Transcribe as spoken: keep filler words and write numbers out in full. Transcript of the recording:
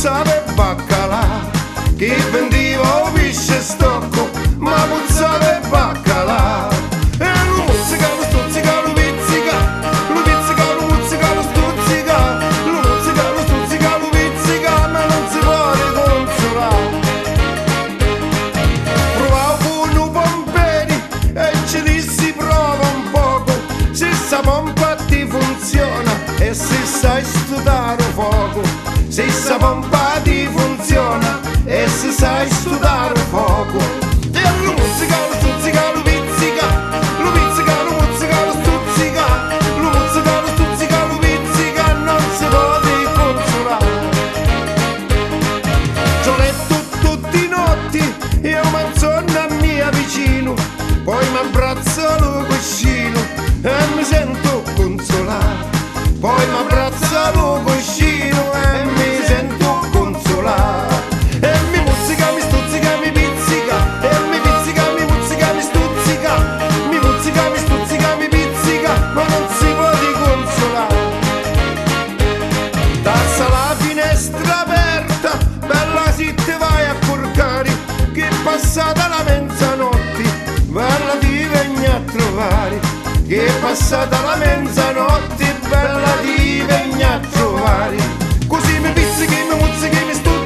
Sape baccalà, chi vindiva u pisce stocco, ma puzzava e baccalà. E lu muzzica, lu stuzzica, lu pizzica, lu pizzica, lu muzzica, lu stuzzica, lu muzzica, lu stuzzica, lu pizzica, ma non si può riconsolà. Pruvau cu nu pomperi e ci dissi: "Prova un poco, si sta pompa ti funziona e si sai stutare u focu." Si sta pompa ti funziona e si sai stutare u focu. E lu muzzica, lu stuzzica, lu pizzica, lu pizzica, lu muzzica, lu stuzzica, lu muzzica, lu stuzzica, lu pizzica, non si pò cunsulà. Ci ho lettu tutti i notti, io manzonna mia vicino, poi m'abbrazzo lu cuscino e mi sento consolare. Poi m'abbrazzo lu cuscino e mi sento consolare. E mi muzzica, mi stuzzica, mi pizzica, e mi pizzica, mi muzzica, mi stuzzica, mi muzzica, mi stuzzica, mi pizzica, ma non si può consolare. Tassa la finestra aperta, bella si ti vai a curcari, che è passata la mezzanotte, bella ti vegni a trovare, che è passata la mezzanotte, bella ti vegni a trovare. Così mi pizzichi, mi muzzichi, mi stuzzichi,